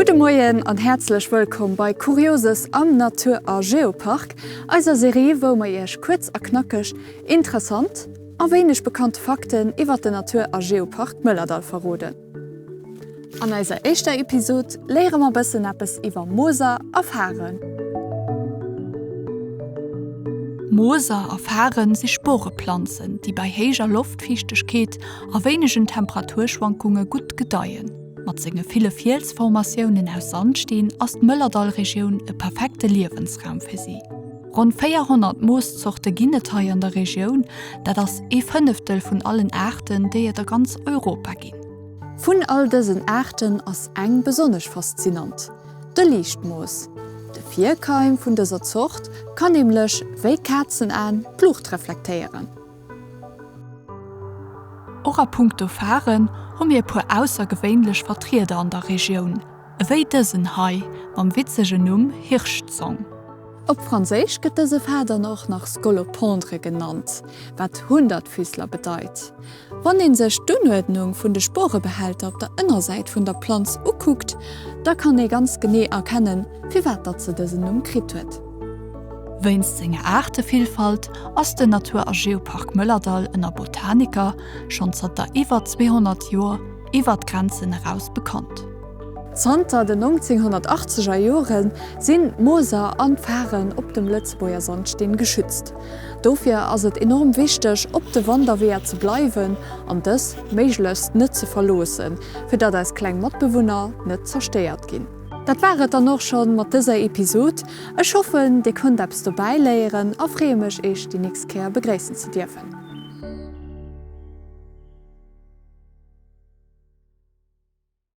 Gudde Moien an häerzlech wëllkomm bei Kurioses am Natur a Geopark, eiser Serie wou mer iech kuerz a knackeg interessant a wéineg bekannte Fakten iwwert den Natur a Geopark Mëllerdall verroden. An eiser éischter Episod léiere mer bëssen eppes iwwer Moser a Faren. Moser a Faren si Sporeplanzen, déi bei héijer Loftfiichtegkeet a wéinegen Temperaturschwankunge gutt gedeien. Mat senge ville Fielsformatiounen aus Sandsteen ass d'Mëllerdallregioun e perfekte Liewensraum fir si. Ronn 400 Mooszorte ginn et hei an der Regioun, dat ass ee Fënneftel vun allen Aarten, déi et a ganz Europa ginn. Vun all dësen Aarten ass eng besonnesch faszinant, de Liichtmoos. De Virkeim vun dëser Zort kann nämlech wéi Kazenaen d'Luucht reflektéieren. Och a punkto Faren hu mir e puer aussergewéinlech Vertrieder an der Regioun, ewéi dësen hei mam witzegen Numm Hirschzong. Op Franséisch gëtt dëse Far dann och nach Scolopendre genannt, wat Hundertfüßler bedeit. Wann een sech d'Unuerdnung vun de Sporebehälter op der Ënnersäit vun der Planz ukuckt, da kann ee ganz genee erkennen, firwat datt se dësen Numm kritt huet. Wéinst senger Aartevillfalt ass den Natur a Geopark Mëllerdall ënner Botaniker schonn zanter iwwer 200 Joer iwwer d'Grenzen eraus bekannt. Zanter den 1980er Jore sinn d'Moser an d'Faren op dem Lëtzebuerger Sandsteen geschützt. Dofir ass et enorm wichteg, op de Wanderweeër ze bleiwen an dës méiglechst net ze verloossen, fir datt eis kleng Matbewunner net zerstéiert ginn. Dat war et dann och schonn mat dëser Episod. Ech hoffen, dir konnt eppes dobäi léieren a freeë mech, iech déi nächst Kéier begréissen ze dierfen.